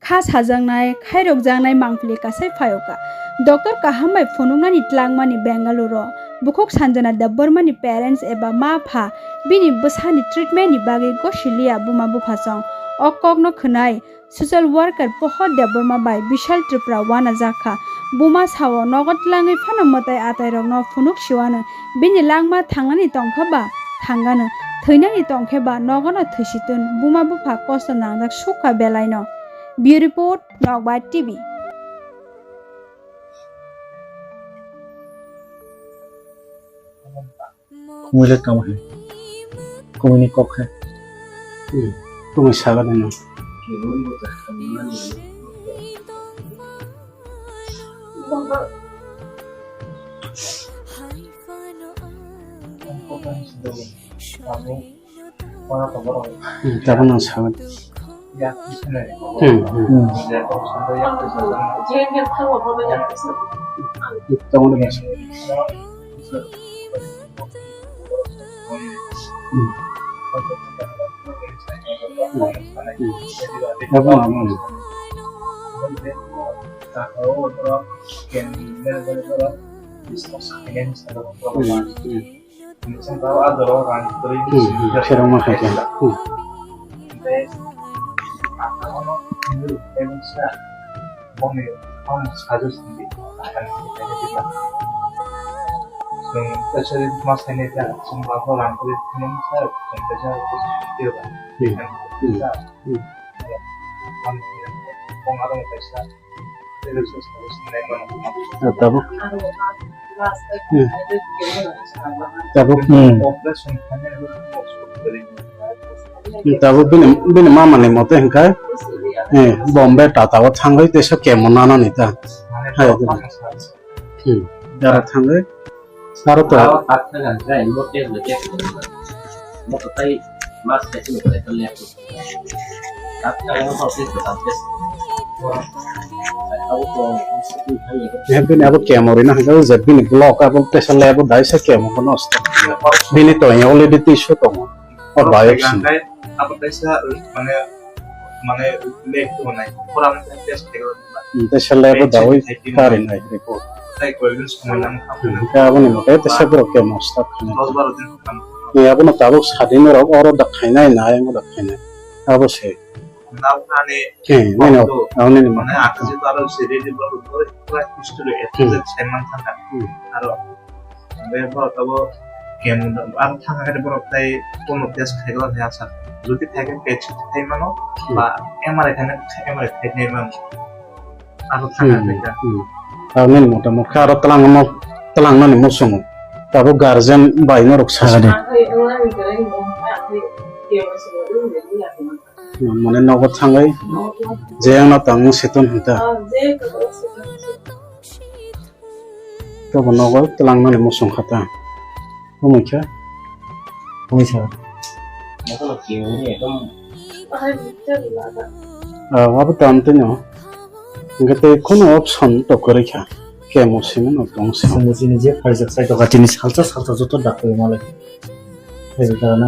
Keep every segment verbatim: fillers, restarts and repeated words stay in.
kha sajaknai, khairokjaknai mangpili kasai phaio ka. Doctor kaham bai phunuknani tlangmani Bengaluru o. Bukhuk Sanjana Debbarmani parents eba ma pha bini bwsani treatment ni bagwi gosi liya buma buphasong. O kokno khwnai social worker Pohor Debbarma bai Bishal Tripura uanajak kha. Buma sao nogo tlangwi phano mwtai atairokno phunuk siwano. Bini langma thangnani tongkha ba thangano, thwinani tongkhe ba nogono thwisitun. Buma bupha kosto nangjak sukha belaino. Bureau Report, Nokbar T V. Khumui le tamo hai. Khumui ni kok hai. Hmm. Khumui saga de no. Hmm, tabuk nang saga. Hmm, hmm. Hmm. Tamo de bas. Hmm. Hmm. Tabuk nang, hmm. Hmm, hmm. Hmm, hmm, serang ma khaikhe. Hmm. Hmm. Hmm. Hmm. Ah, tabuk. Hmm. Tabuk. Hmm. Hmm, tabuk bini, bini mama ni mote hingkhe, eh, Bombay Tata o thangwi teisa chemo nanani ta. Hai, hmm. Dara thangwi. Aro to. Aro tak thang ang khe, mo test le test le. Mo to tai mas khai sini khai to le. Tak thang ang mo test le test. Abo to. He bini abo chemo rina hingke o je bini block abo tesa lebo dai sa chemo ko nosto. Bini to ya already tissue tongo. O biopsy. Abo tesa mane mane lek to nai. Pura test khai. Tei se lebo dawi kari nai report. Tei koi din somoi nang kha. Hingke aboni mote tei se borok kemo start khainai. Dos baro din kha. Ni abono tabuk sadin rok oro da khainai na ayang da khainai. Abo se. Nau kha ni. He, nini abo nini ma. Mane akhe je aro se ready borok pura history A to Z sai man kha. Aro Be borok abo kemo ang thang hai borok tai kono test khai gala ya sa. Jodi khai khe P E T scan khai mano ba M R I khai M R I khai nai mano. Abo thang hai ka. Ang nini mota mot kha aro tlang mo tlang nani mo songo. Tabo guardian bai norok sa. Mane nogo thangai je ang no tang seton hinta. Tobo nogo twlangnani muchung kha ta. Omo khe. Omo khe. Ah, abo tamo twi no. Hingke tei kheno option to kwrwi kha. Kemo simi no tong se. Chini je phaijak sai to tini salsa salsa joto dak koi malai. Phaijak ta na.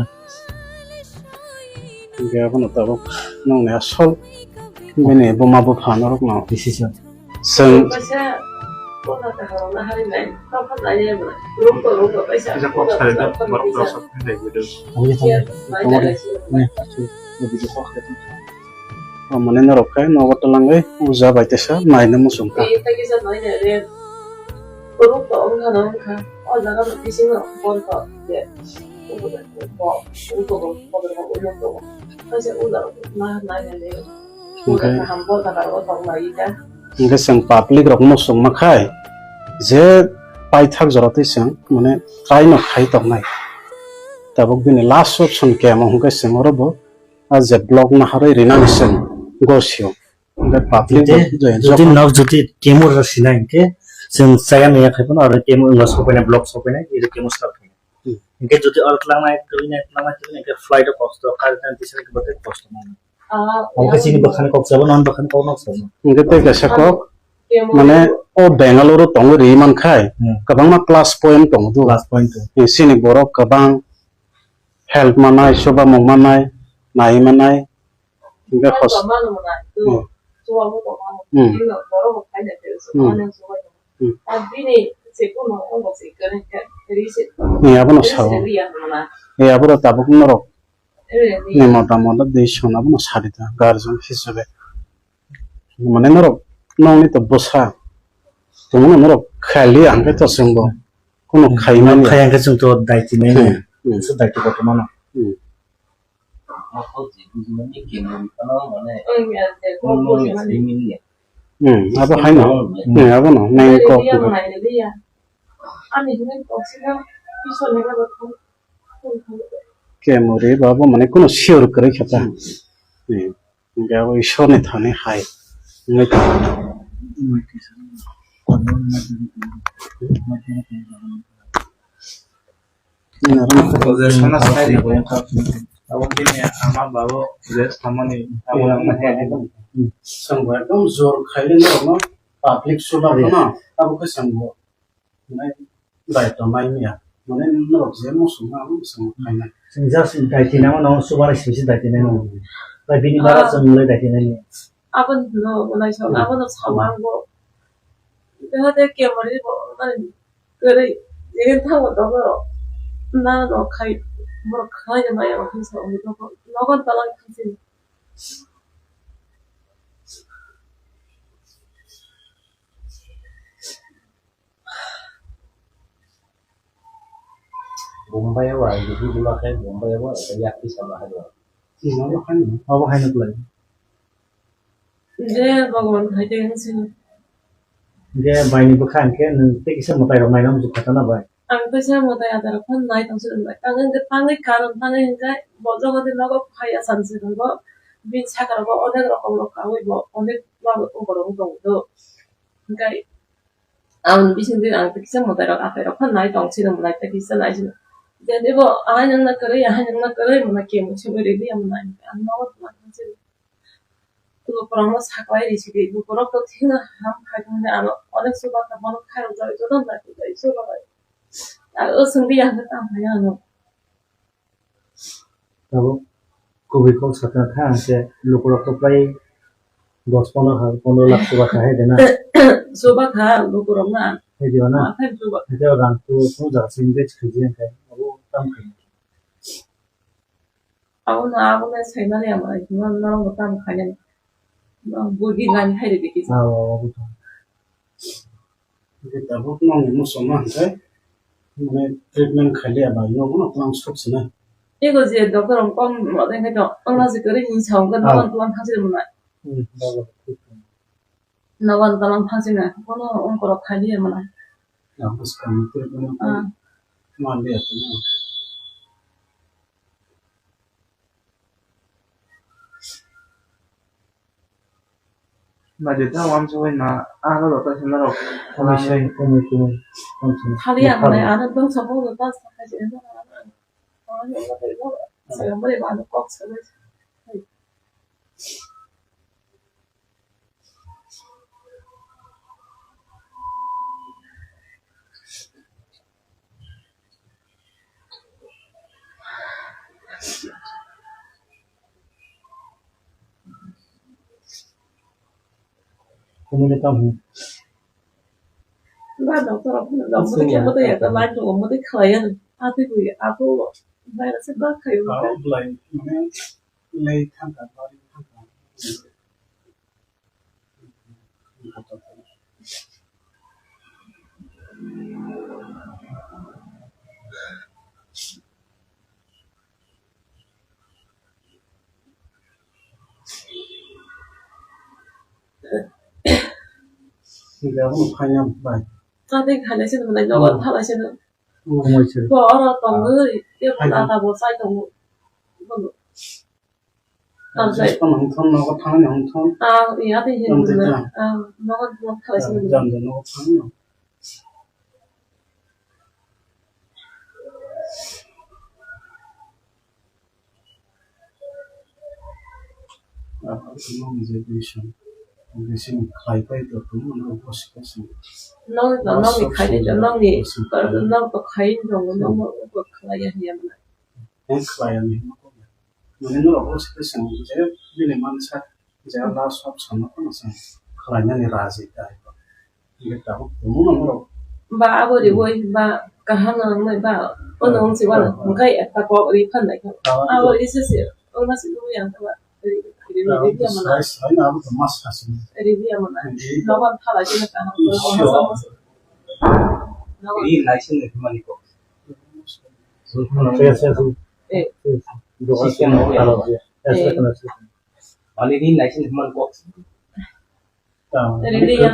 Hingke abono tabuk nongni asol bini buma bupha norokno. Decision. Chwng. Kaisa kok salai da, borok rok sok thang dai video. Ang ye thang dai. Tamo dai. Ne, asol video kok salai thang. O mane norok khe nogo twlangwi uja bai tesa naina muchung kha. Borok to wngkha na wngkha. O jaga no bisingo bol to je. Hingke, hingke chwng public rok muchung ma khai je paithak jora twi chwng mane try no khai tongnai. Tabuk bini last option kemo hingke chwng oro bo a je block naharwi rinani chwng gosio. Hingke public jodi, bo joyang jodi sokha. Nok jodi kemo rw sinai hingke chwng chaya naiya khai phano aro kemo wngma sopainai block sopainai iro kemo start khai. Hmm. Hingke jodi oro tlangnai tlangnai tlangnai tlangnai hingke flight o kosto kari tang tisari ke bote kosto mano. Ah, hingke chini bwkhani kok sabo non bwkhani kok nok sabo. Hingke tei kaisa kok mane o Bengaluru tongo ri man khai kwbangma plus point tongo do. Plus point to. Chini borok kwbang help manai, chuba mung manai, nai manai. Hingke hos-, hmm. chubago tongo. Hmm. Bini borok bo khaina khe Hmm. chubago nang chubago. Hmm. Ar bini se kuno ongo se kwrwi khe, ri se, Ni abono ri se sao. Ri ya hwnma. Ni aboro tabuk norok Ri ya, ri ni ya. Mota mota de sona bono sadi ta guardian hisabe. Mane norok nongni to bwsa. Tongno norok khali ang khe to chwngbo. Kuno Hmm. khaimani. Khaya hwnkhe chwng to daiti nai Hmm. Hmm. Bwsa daiti kotormano. Hmm. Ang ya, de, Hmm, abo haino. Hmm, abono main kok. Ani hwnwi kok sina, pisoni hwnwi kok. Kemuri babo mane kuno sure kwrwi kha ta. Hmm. Hmm. Hingke abo Ishwarni thani hai. Wngwi tong. Abo bini ama babo je samani abo nang nai. Chwng bo ekdom jor khaile norokno public subar no abo khe chwng bo nai dai tongnai ya. Mane norok je muchung ma muchung khainai. Chwng just dai tinai no subar simi se dai tinai no. Bai bini bara chwng le dai tinai ni. Abo no nai sa abo no samango. Jahate kemari bo nai. Kwrwi, jegen thango dogo, na no khai, borok khai de maya o hinsa o dogo, nogon talang khachi. Bombay o ang di di ma khai Bombay o ang yak di sama hai. Abo haino, abo haino kwlai. Je Bhagwan hai tei wng sini. Je baini bwkha hwnkhe nwng tei kisa mwtai rok naina muchung kha tana bai. Ang tei sa mwtai ada rok phano nai tong sini bai. Tangwi hwnkhe tangwi karon tangwi hwnkhe bo jogo de nogo phai asam se tongo. Bini saka rogo onek rokom rok kawi bo onek ma bo borok wng tongo do. Hwnkhe Ang bising di ang kisa mwtai rok akai rok phan nai tong sino mwtai tei kisa nai sino. Jadi bo ahai nang na kwrwi ahai nang na kwrwi mwnai kemo simi ridi ang nai ang no tong sino. Lukurok no saklai ri sidi lukurok to thina ham khai thang de ano onek suba ka bono khai rok jai joto nai jai suba bai. Ang o sung di ang tam hai ano. Tabuk kubui kok sakha kha hwnkhe lukurok to pai dos pondro ha, pondro lakh chuba kha hai de na. Chuba kha lukurok na. Hai de na. Ma khai chuba. Hai de rang tu phung jaga sing bech khaji hwnkhe abo tam khai. Abo na abo na sai na ya ma na na tam khai na. Bugi gani hai de dikhi. Ah, abo to. Hingke tabuk nongni muchungma hingke, mane, treatment khailiya bai, nogo no twlang sok sinai. Ego je doctor rok kom rode hingke to, wngna je kwrwi hinwi sa hingke nogo no twlang thang sini mwnai. Hmm, bago, thik. Nogo no twlang thang sini, kono ongkorok khailiya mwnai. Ang bwskang treatment Ah. manliya tongma. Naidi ta uansugui na, aro rota sina rok. Komui se, komui, komui. Khali ang nai, ano dong sabu no ta sa khai se. Ano, ano, ano, ano, ano, ano, ano, ano, kok sa. Kumui ni tamo. Ba doctor rok phano Asu motwi khe ya. Motwi ya ta line rok motwi khlai ya. Atwi bui apo virus ba khai. Aro blai mane lei thangka bari thangka. Tei khaina bai. Tei khaina se nang nai, nogo thala se nang. Bo oro tongwi, tei bo nata bo chai tongo. Bono. Tamsai. Hongthon nogo thangni hongthon. Ah, iya tei hin. Tamsai ta. Ah, nogo nogo thangni. Jam jam nogo thangni. Nogo nogo khai tei nogo khai tongo, nogo khlai ya hiya mwnai. Ang khlai ya hinwi kok ya. Mane norok o se swng je bini mansa. Je last option no kono sa khlainani raji ta. Ba abo riwi ba kaham nang nai ba ono wngsi wano hwnkhe ekta kok ri phan nai kha. Abo ri se se wngma se nugwi ang kha ba ri ri ri ri ri ama na. Ri ri ama na. Nogo thala khe kaham. Ri nai se nai mani kok. Eh. Ani ri nai se nai mani kok. Rili ya.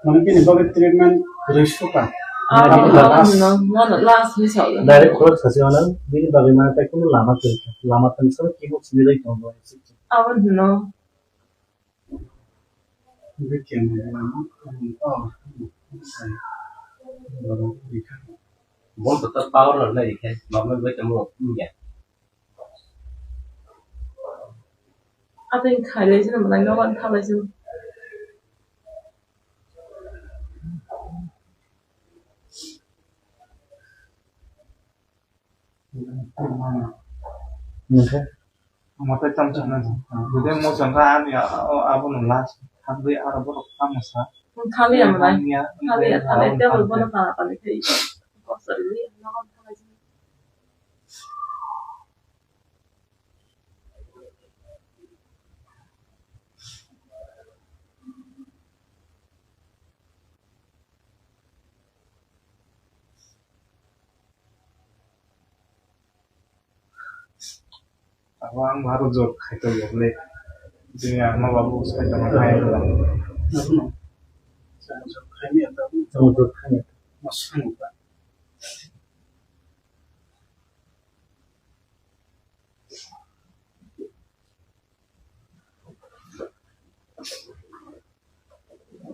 Mane bini bagwi treatment kwrwi suka. Ah, mane last, no, no, no, last ni sa. Direct khoro sasi mane bini bagwi mane tai kunu lama kwrwi kha. Lama tang sa keyboard simi lai tongo. Abo no. Bini khe lama, oh, bol to ta power na ri khe, normal bai tamo ya. Atwng khailai jwnw, belai nogo wng khailai jwnw. Omo tei tamo sana di. Bude mo jangka ani abono last. Habwi aro borok tamo sa. Thaliya mwnai. Thaliya, thaliya, tei bono tana tani khai. Kosori, nogo wng khailai jwnw. Abo ang baro jor khaito yokle. Jini ang no babu sai tama khai. Abono. Jor khai ni ata. Jor khai ni ata. Masang ba.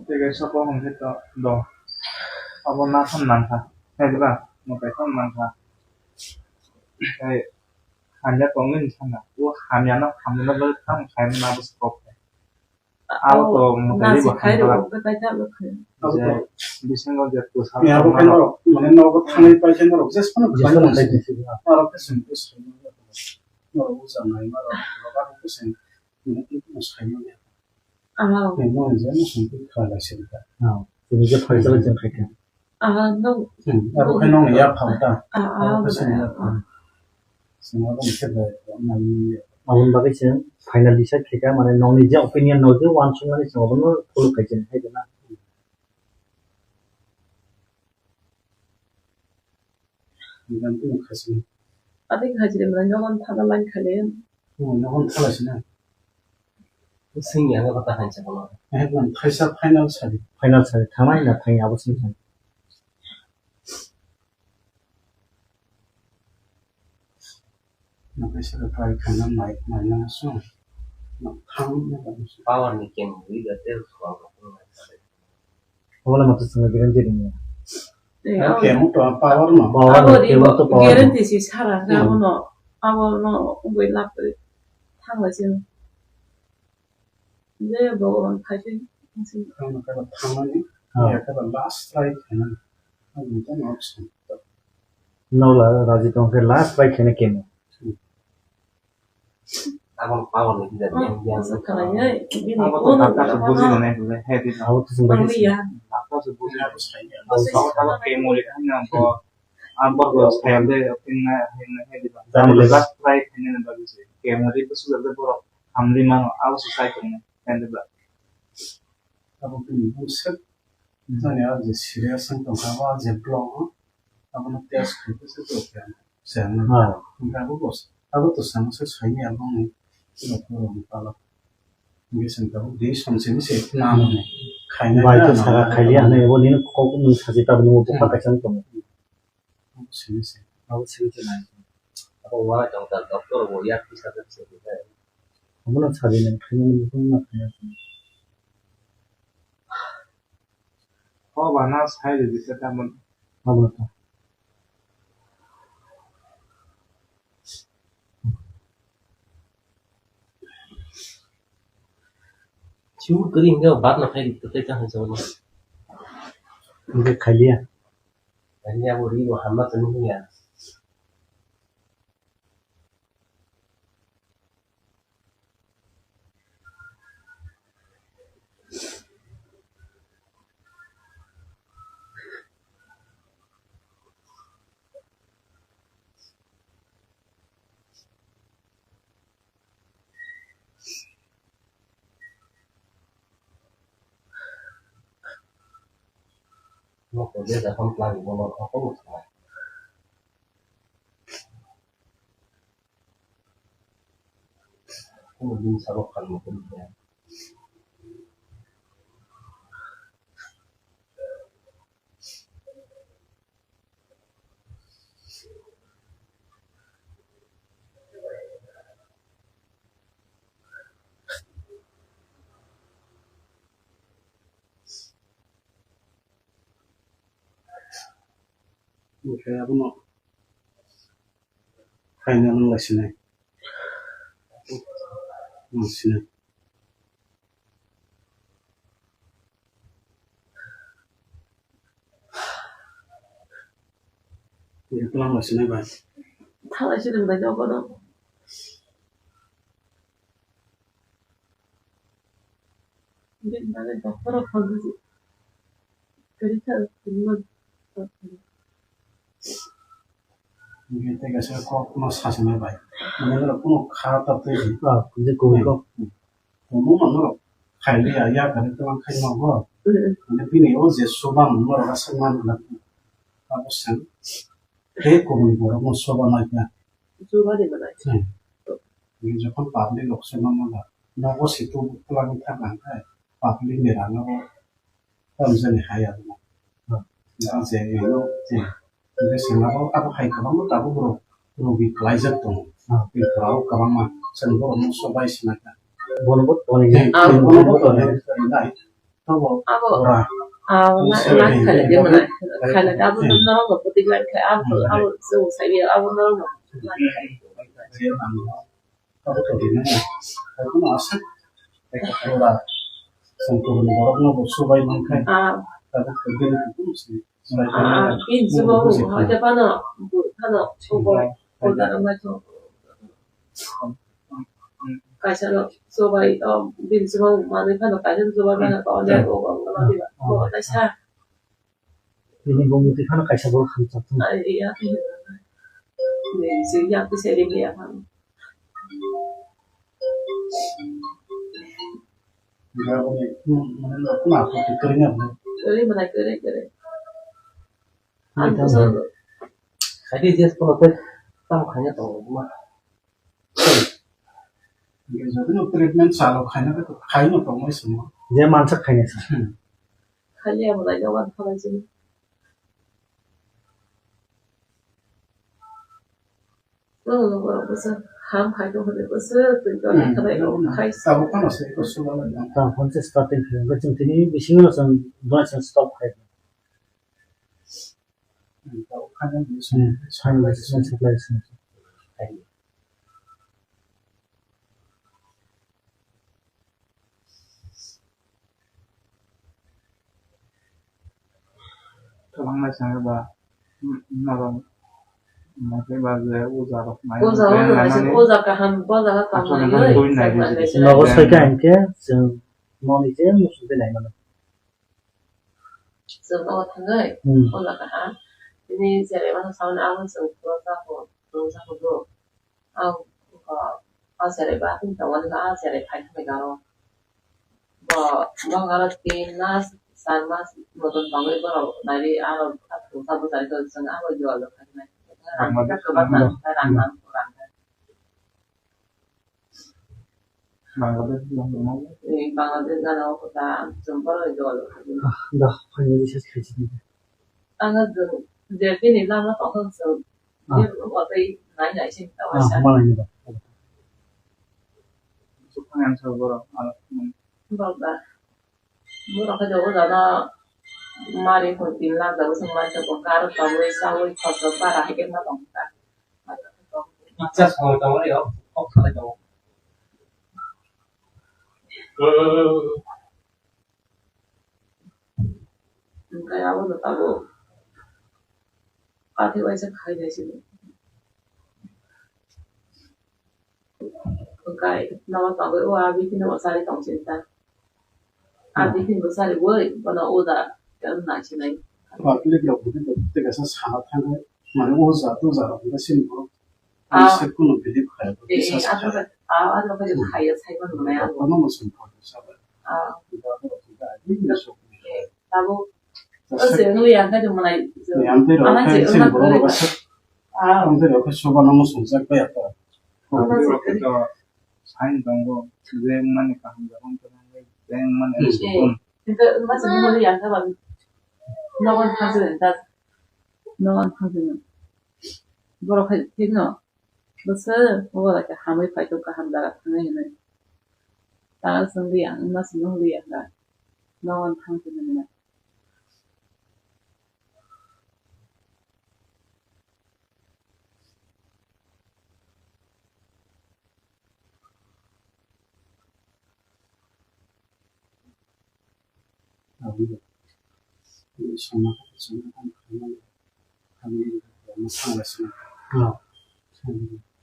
Tei kaisa kok hwnkhe to do. Abo naphano nangkha. Hai diba? Mwtai phano nangkha. Tei hamya tongwi ni sana. O hamya no, hamya no bagwi tamo khaimani abo se kok. Abo to mwtai nasi bo khai hamya. Ro, kaisa lo khai. Je bisingo je twisa. Abo khe norok, mane nogo thangwi paikhe norok jesphano khlaimani. Norok khe chwng khe swngo. Norok usa nai ma rok, norok khe chwng, norok khe saimanya. Tini je nwng song twi kha lai siri kha. Tini je phai chala chwng khai kha. Abo khe nwng ya phang ta. Abo khe chwng ya phang. Chwng abo khe bai nai. Aboni bagwi chwng final decide khai kha, mane nwngni je opinion, nwng je uansukmani chwng abono follow khai chwng khai kha na. Ati khajile mwnai nogon thana line khale. Hmm, nogon thala sina. Singya no kata hansa bono. Eh, nang thaisa final sadi. Final sadi. Thanai na thangya abo sing thang. Nang thaisa ka try khaina mai, mai na so. Nang thang na ba so. Power ni ken wi da tel so. Obola mato swngo guarantee ringya. Tei abo kemo to power no. Power abo no, ri kemo to power no. Guarantee si sara kha. Hmm. Abono, abono ungui lab ri thangla sini. Je Bhagwan khai se. Thangna kha thangmani. Ah. Ya kha last try khaina. Abo to no option. Nola raji tong khe last try khaina kemo. Hmm. Aboni power ni hwnjak yang yang. Abo to doctor se buji rwnai hwnwi hai di. Abo to chwng bai khe ya. Doctor se buji rwnai. Abo to abo kemo ri thang yang bo. Ang borok bo sayam de hwnwi hai di. Last try khainani bagwi se kemo ri bwswk jak de borok hamli mano abo se sai tongnai hai di ba. Abo kini bwswk jani abo je serious wng tong kha abo je block o. Abono test khaikhe se to khe se ano. Ah. Hingke abo bo, abo to samo se saini abo ni rok rok ni pala. Hingke se abo de som sini se namo ni khaina bai to na sara na khaili na ano abo nini kok ni saji ta bo bupha kaisa tong. Abo sini se. Abo sini se nai. Abo wa jong ta doctor bo yak kisa se. Abo na saji nang khaina ni bupha na khaina. Hoba na sai rwdi khe tamoni. Abo ta. Chibuk kwrwi hwnkhe bat no khai rwdi tei kaham se bono. Hwnkhe khailiya. Khailiya bo ri bo hamma tongwi ya. Nokto beda khan plan bono kok ko sa. Kuno din sabo khan mo kuri khe. Oke, abono khaina nang lai sinai. Nang sinai. Ini tulang lai sinai bai. Thalai sinai bai jogo no. Bini bagwi doctor rok phone rwdi. Kwrwi kha, kwrwi man. Bini tei kaisa kok no sasinai bai. Mane norok kuno kha ta tei di. Ah, je kok. Kuno man norok khai liya, ya kare tei man khai ma bo. Mane bini o je soba man norok aswk man na. Abo sen. Tei kubuni borok no soba nai kha. Soba ni manai. Hmm. Jokhon public rok se mano ba, nogo se tu twlangwi thang kha, public ni rang abo tamjani hai abo. Hmm. Jang se ino, hmm. Hingke se abo, abo hai kwbangma tabuk rok rogi kwlaijak tongo. Hmm. Tei borok kwbangma chwng borok no sobai sina kha. Bono bo tonwi. Hmm. Bono bo tonwi. Abo, abo, ah, na, na, khaina de mana, khaina de abo norok no putik lai khai, abo, abo, chwng sai ya, abo norok no putik lai khai. Ah, ah, bini chubago, hoite phano, phano, chugo, order wngmai thung. Kaisa no sobai, o, bini chubago manwi phano kaisa no sobai mano, o, o, o, o, o, kaisa. Bini bumung twi phano kaisa borok hamjak thung. Ai, ya, ya. Ni sing ya, bisa rim ya, phano. Kwrwi manai, kwrwi, kwrwi. Ang to. Khaidi just kono tei tamo khaina tongo ma. Jotono treatment chalo khaina to khaino tongwi simo. Je mansa khaina sa. Hmm. Khali amo dai dogan khalai sini. Nono borok bwsa ham khai tong hwnwi bwsa twi to khalai rok khai. Tabuk phano se ko suba lai. Ta phone se starting khai. Chwng tini bisingo chwng dua chwng stop khai. Kwbangma chwng ba, norok, norok ba je uja rok nai. Uja rok nai, uja kaham, uja kaham. Nogo soika hinkhe chwng noni je muchung twi nai mano. Chwng nogo thangwi, hmm, uja kaham. Tini cherai mano sauni abo chwng phuru jago, phuru jago bo. Ang, o, o cherai ba, tini tongo, a cherai phai thangwi garo. Bo, bo garo tin mas, char mas motom tongwi borok naiwi aro aphuru tabuk chari tong chwng abo jora rok khainai. Rang kwbang nang, rang nang, rang nang. Bangladesh gana o kota, chwng borok ni dol. Da, finally ses khaisi di. Ang jwng je bini lama tong thang chwng. Ah. Je watwi nai nai sing ta. Ah, wasa. Mana ni ba. Chukang answer borok, ano. Borok da. Borok khe jogo jana mari hwn tin lakh da bwswk mai tongkha, aro tabwi chawi khoroksa bara hai khe ma tongkha. Icha song tongmani o, kok salai tongo. Hwnkhe abono tabuk kathi waisa khainai sini. Hwnkhe nono tabuk o abi kheno chari tong sini ta. Abi kheno chari boi bono uda nai sinai. Public rok bo tei kaisa sana thangwi mane o jat o jat rok hwnkhe sini borok. Ah. Ani se kunu believe khaio, eh, biswas khaio. Ah, ano khe khaiya, saiman maya. Ano mo song khaio, sabai. Ah. Tabuk Ose nui yang ka jumlai. Yang tei rok Alang kai se sini umat borok kari. Rok asa. Ah. Ang tei rok kai soba namo sumjak bai apa. Alang se kari. Sain tongo, jeng mani kaham jabon tongo, jeng mani Hmm. Sukun. Kita masih nui yang ka bang. Nogon hasil yang ka. Nogon hasil. Borok hai thik no. Bwswk, obo bai khe hamwi phai tong, kaham jaga thangwi hinwi. Tara chwng liya, wngma chwngno liya da. Nogo thang phai nang na.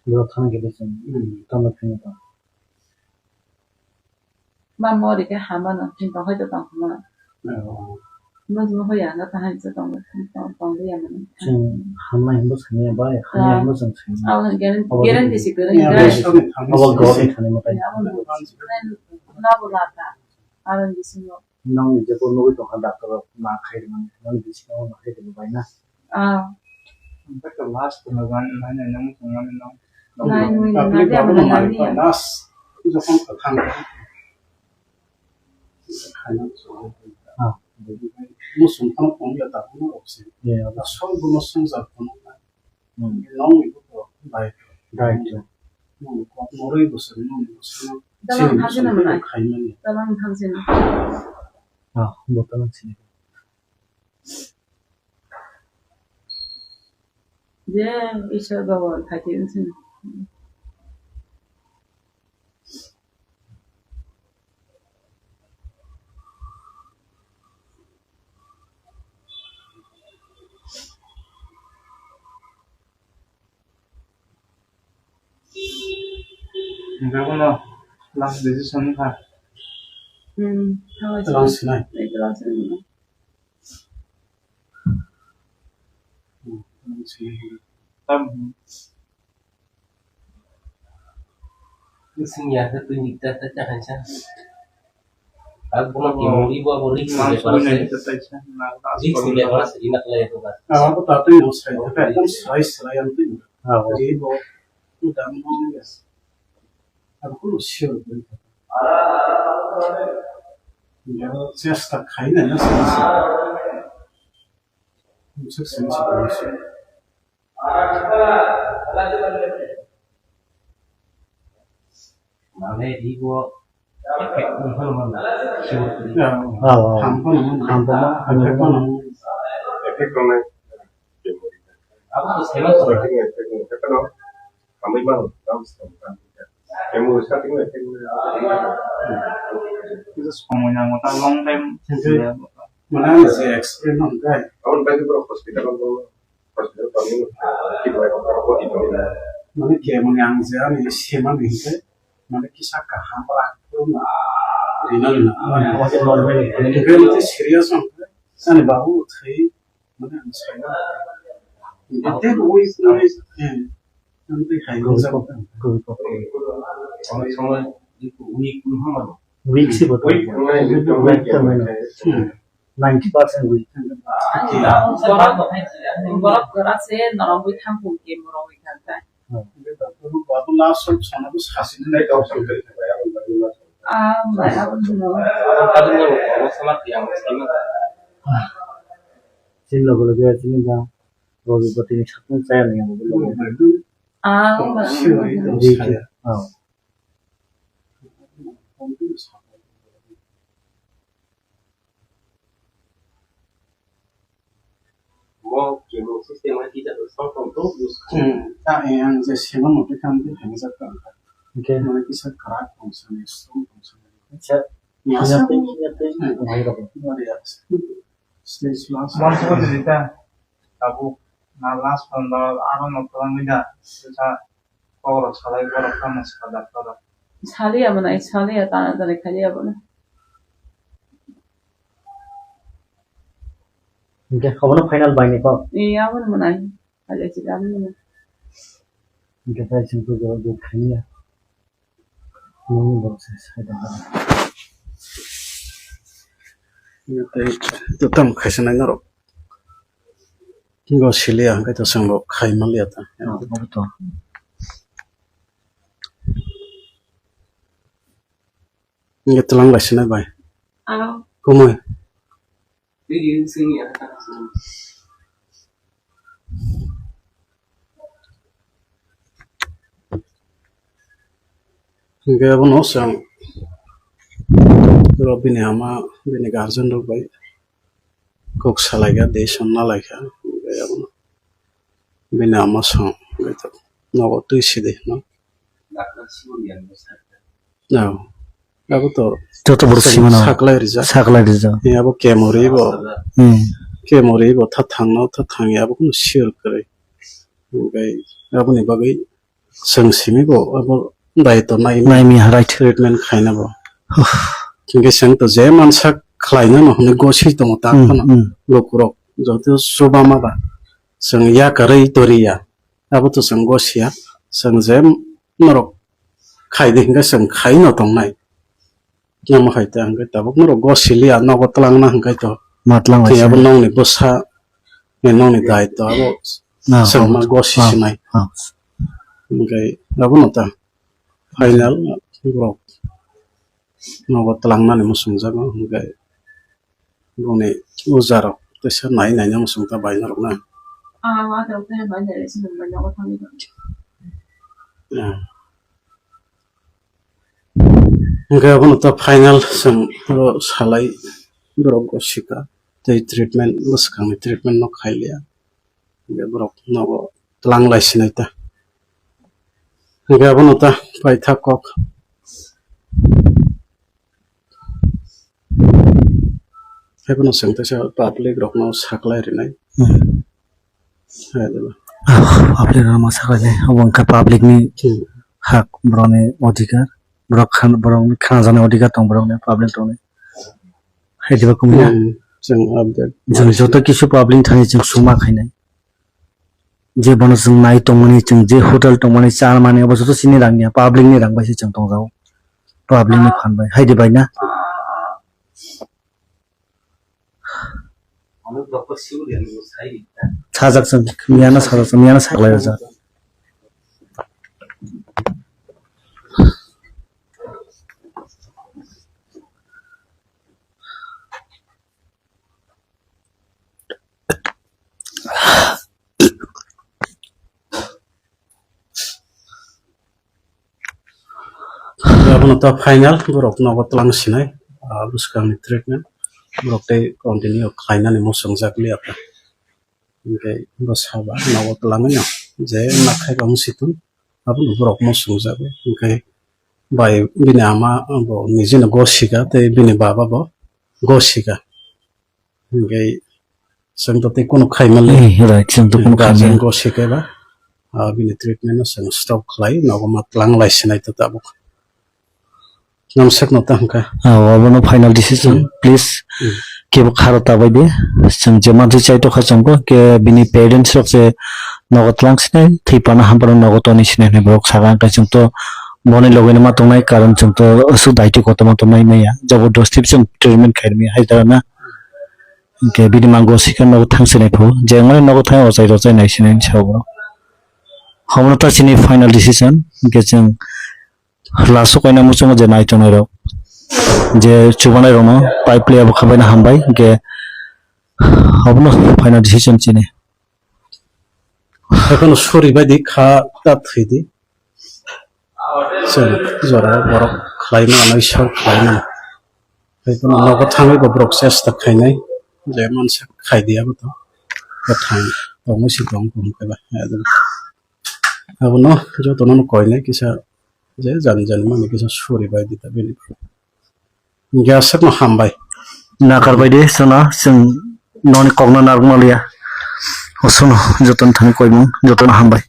Yo, thang khe de chwng, hmm, tamo thangwi tong. Ma mori khe hama no, chini tong hai to tong khna. Oh. Mujung hoya na ta hai se tong, tong, tong de ya mani. Chwng hamma hinbo sani ya bai, hamma hinbo chwng sani. Abo guarantee, guarantee si kwrwi. Abo government thani mo tai. Na bo la ta. Aro ni bisingo. Nang ni je ko nugui tong kha doctor rok ma khai rwmani. Nang ni bisingo ma khai rwmani bai na. Ah. Ang ta last no gan nai nai nang tong mani nang. Nai nui nang ya mana nani ya. Last. Jokhon thang. Ah. Musun thang tong ya ta no opsi. Ya. Asol bo no sung sa tong. Hmm. Nong ni buto bai. Bai. Nong ni kok noroi bosor, nong ni bosor. Dalam hamsina mana? Khaimani. Dalam hamsina. Ah, bo dalam sini. Je, isa bawa thati sini. Hingke bono last decision wngkha. Hmm, last sinai. Last sinai. Hmm, last sinai. Tam. Sing ya, satu juta saja kan, sah. Aku nak yang mau ibu, aku risk ni, mas, para saya. Risk ni, para saya, inak lah itu, Pak. Ah, aku tak tahu, saya, tapi kan saya, saya yang tahu. Ah, oh. Jadi, ibu, udah mau, ya. Aku sure. Ya, saya stuck kain aja, saya sih. Saya sih, saya sih. Mane ibo effect wng phano mano, sure kwrwi. Ya. Ah, ah. Ham phano mano. Ham phano, ham phano. Effect wngnai. Abo to saiman tongo. Effect wngnai, effect wngnai. Effect wngnai. Hamwi mano, tamo se tamo. Memory starting effect wngnai. Kisa somoi nango ta long time. Mane ani se explain hwn kai. Aboni bagwi borok hospital o. Mane kemani ang je ani semani hinkhe mane kisa kaham bwla rina rina. Hwnkhe mane serious wngkhe ani babu thwi mane ang saina. Tei week, week, eh, ang tei hai Guru rijak. Pok-, Guru Pok-, Onek somoy week wngkha mano. Week se bo. Week wngkha mano. Hmm. Ninety percent week. Borok, borok kwrak se norok bai thang phung khe morok bai thang kha. Ah, bai, abo no. Chini logo logo ya, chini da, logo logo tini sakni chaya nai, logo logo. Ah, bai. Week, ah. Bo kebo system hai kisa to song song to use kha. Hmm. Ta, eh, ang je sema mote kam de hanja ka. Okay. Mane kisa karak tong sani, strong tong sani. Acha. Ya, sini sa te, sini te, hmm, ngai rok. Mari ya. Stage last. Mon ko de ta. Tabu na last panda aro no tong mida. Sa Kok rok salai borok tamo sa doctor rok. Saliya mwnai, saliya tana tani khaliya bono. Hingke obono final bai ni kok? Ee, abono mwnai. Khaliya si abono mwnai. Hingke tai chwng khe jawab jawab khaniya. Nini borok se sai tongkha. Tei to tam khaisa nai norok. Go siliya hwnkhe to chwng bo khai manliya ta. Hwnkhe twlang bai sinai bai. Kumui. Hwnkhe abono chwng oro bini ama, bini guardian rok bai kok salaikha, decision nalaikha. Hwnkhe abono bini ama chwng nogo twi sidi hino. Abo to joto borok chwng simano saklai rijak. Saklai rijak. Abo kemuri bo. Hmm. Kemuri bo tha thangno, tha thangya abo kunu sure kwrwi. Hwnkhe aboni bagwi chwng simi bo abo daitw nai. Naimi, right. Treatment khaina bo. Hwnkhe chwng to je mansa khlaina no hwnwi gosi tongo ta. Hmm, phano hmm. Lukurok joto chubama ba chwng yakarwi toriya. Abo to chwng gosia, chwng je norok khai di hwnkhe chwng khai no tongnai. Namo hai ta hwnkhe tabuk norok gosiliya, nogo twlangna hwnkhe to. Ma twlang tei laisa. Abo nongni bwsa, nongni daitw abo chwng ma gosi sinai. Ah. Hwnkhe abono ta final borok nogo twlangnani muchungjago hwnkhe. Boni ujarok teisa nai nai nang sung ta bai norok na. Ah, wa ta ta bai nai si nang bai nogo thangwi. Ah. Hwnkhe abono ta final chwng oro salai borok go sika tei treatment bwskangni treatment no khailiya. Hwnkhe borok nogo twlang lai sinai ta. Hwnkhe abono ta paithak kok. Haiphano chwng teisa public rokno saklai rwnai. Hmm. Hai deba. Ah, public rokno saklai nai. Obo wngkha public ni hak, borokni odhikar. Borok khan, borokni khnajaknai odhikar tong borokni, public rokni. Hai deba kumya. Hmm, chwng update. Chwng joto kisu public thani chwng suma khainai. Je bono chwng nai tongmani, chwng je hotel tongmani, cha mani, abo joto chini rang ya, public ni rang bai se chwng tongjago. Public ni phan bai. Hai di bai na? Sajak chwng, miya no sajak chwng, miya no saklai rwjak. Abono ta final borok nogo twlang sinai, ah, bwskangni treatment borok tei continue khlainani muchungjak liya ta. Hwnkhe bo saba nogo twlangwi no je nakhai rok wng si thung, abono borok muchungjago. Hwnkhe bai bini ama bo nijino gosika tei bini baba bo gosika. Hwnkhe chwng to tei kunu khai manli. Eh, right, chwng to kunu khai manli. Guardian gosika ba, ah, bini treatment no chwng stop khlai, nogo ma twlang lai sinai to tabuk. Namsakno ta hwnkha. Ah, obono final decision, hmm, please. Hmm. Kebo kharo ta bai de. Chwng je manthwi chai tokha chwng bo, ke bini parents rok se nogo twlang sinai, thwi pano ham pano nogo toni sinai hinwi borok saka, hwnkhe chwng to boni logi no ma tongnai, karon chwng to aswk daitwi kotorma tongnai maya. Jabardasti chwng treatment khai rwmani hai jagao na. Hwnkhe bini mango sikhe nogo thang sinai phu, je wngmani nogo thang ochai rochai nai sinai hinwi sa borok. Obono ta chini final decision, hwnkhe chwng Laso kaina muchungo je nai tongnai rok, je chubanai rokno pipe liya bo khabaina hambai, hwnkhe abono final decision chini. Haikheno suri bai di kha ta thwi di. Chwng jora borok khlai mano, isor khlai mano. Haikheno nogo thangwi bo borok chesta khainai, je mansa khai di abo to. Kwthang tongwi si tong tong khe ba. Abono jotono no koinai kisa je jani jani mani kisa suri bai di ta bini. Hwnkhe aswkno hambai. Nakar bai di chwngno, chwng noni kokno narwk manliya. Aswkno jotono thani koimung, jotono hambai.